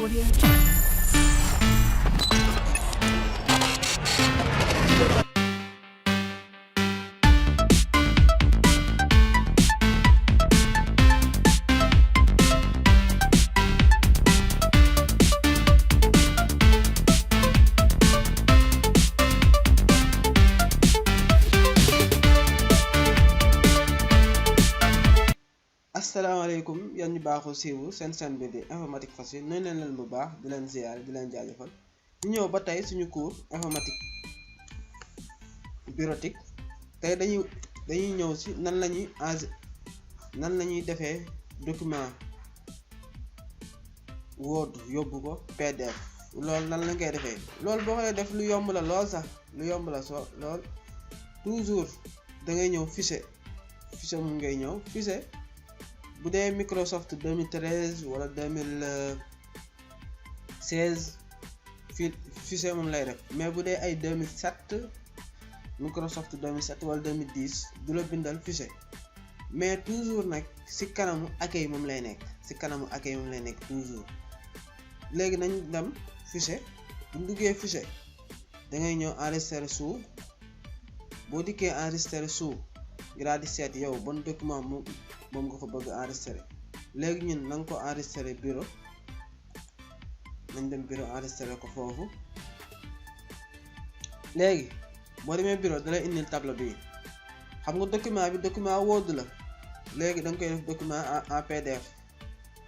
Audio Jungle. asalaamaaleykum yéen ñu baaxoo siiwu seen chaîne bi di informatique facile nuyu nañ leen bu baax di leen ziar di leen jaajëfal ñu ñëw ba tey suñu cours informatique bureautique tey dañuy ñëw ci nan la ñuy defee document Word yóbbu ko PDF loolu nan la koy defee loolu boo koy def lu yomb la lool sax lu yomb la lool toujours da ngay ñëw fichier mu ngay ñëw fichier. bu dee Microsoft 2013 wala 2016 fichier moom lay def mais bu dee ay 2007 Microsoft 2007 wala 2010 du la bindal fichier mais toujours nag ci kanamu accueil moom lay nekk toujours léegi nañ dem fichier bu ñu duggee fichier da ngay ñëw enregistrer sous boo dikkee enregistrer sous nga daal di seet yow bon document moom nga ko bëgg enregistrer léegi ñun na nga ko enregistrer bureau nañ dem bureau enregistrer ko foofu léegi boo demee bureau da lay indil tableau bi xam nga document Word la léegi da nga koy def document en PDF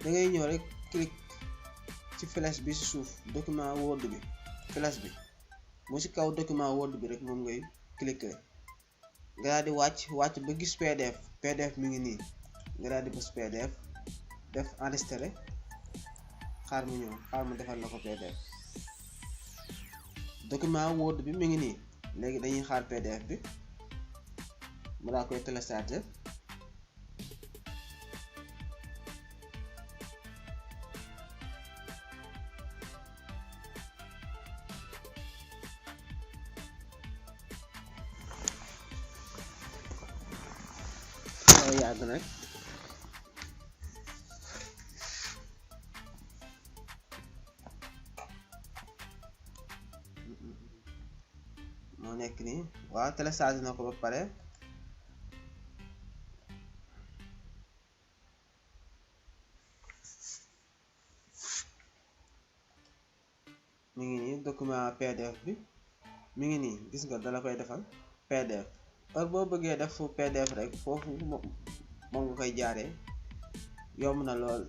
da ngay ñëw rek clic ci flèche bi ci suuf document Word bi flèche bi mu ci kaw document Word bi rek moom ngay cliquer nga daal di wàcc ba gis PDF mi ngi nii nga daal di bës PDF def enregistrer xaar mu defal la ko PDF document Word bi mi ngi nii léegi dañuy xaar PDF bi mu daa koy télécharger yàgg nag moo nekk nii waaw télécharge na ko ba pare mi ngi nii document PDF bi mi ngi nii gis nga dala koy defal PDF heure boo bëggee def PDF rek foofu moom nga koy jaaree yomb na lool.